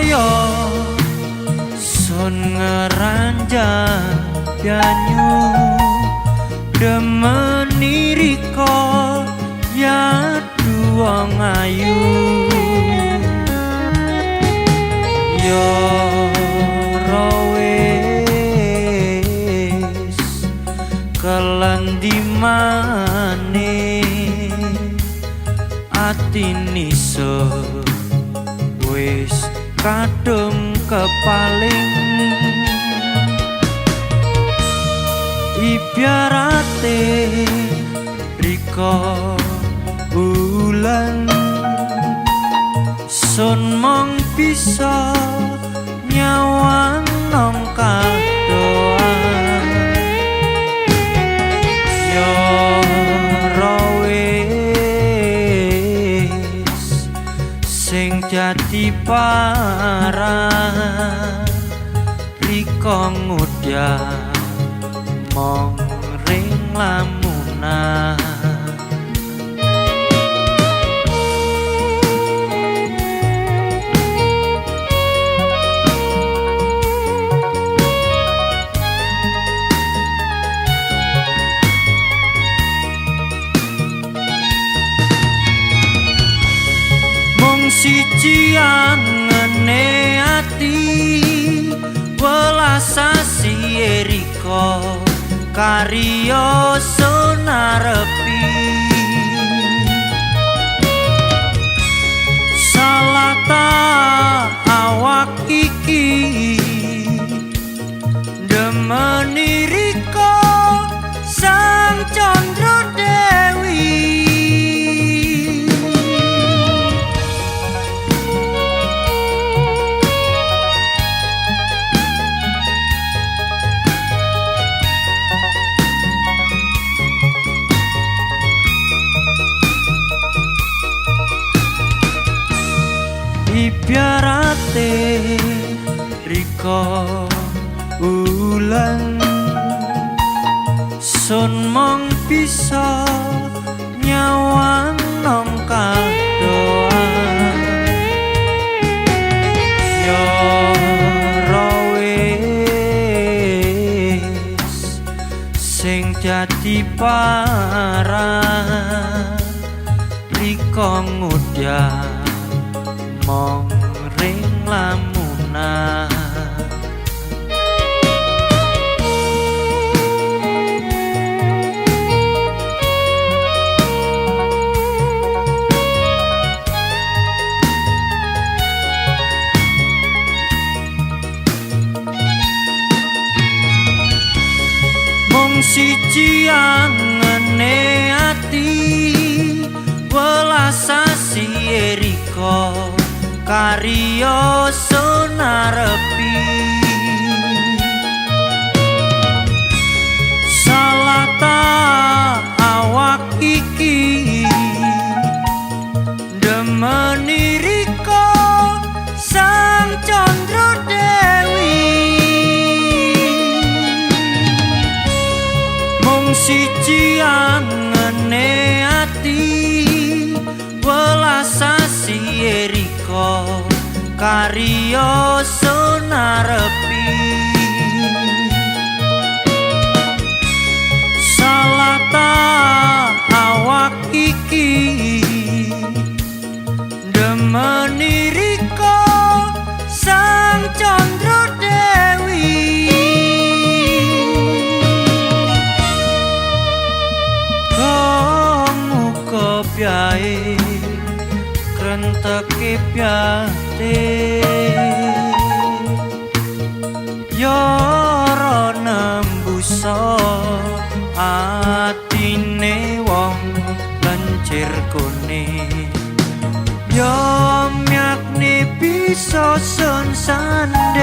Kaya sun ngeranjang banyu demeni rika ya duwong ayu. Yo wis kelendi mane atine wis kadung kepaling. Ibarate rika bulan sun mong bisa nyawang nang kadoan. Yo wis sing dadi parah rika ngudhak mong ring lamunan. Mung siji angene ati welas asih rika karya sunarepi. Salah ta awak iki demeni rika sang Candra Dewi. Ibarate rika bulan sun mong bisa nyawang nang kadoan. Yo wis sing dadi parah rika ngudhak mong ring lamunan. Mung siji angene ati welas asih rika karya sunarepi. Salah ta awak iki demeni rika sang Candra Dewi. Mung siji angene ati welas asih rika karya sunarepi. Salah ta awak iki demeni rika sang Candra Dewi. Kamu kepiae krenteke piate yara nembusa atine wong lencir kuning. Yo myakni bisa sun sandeng.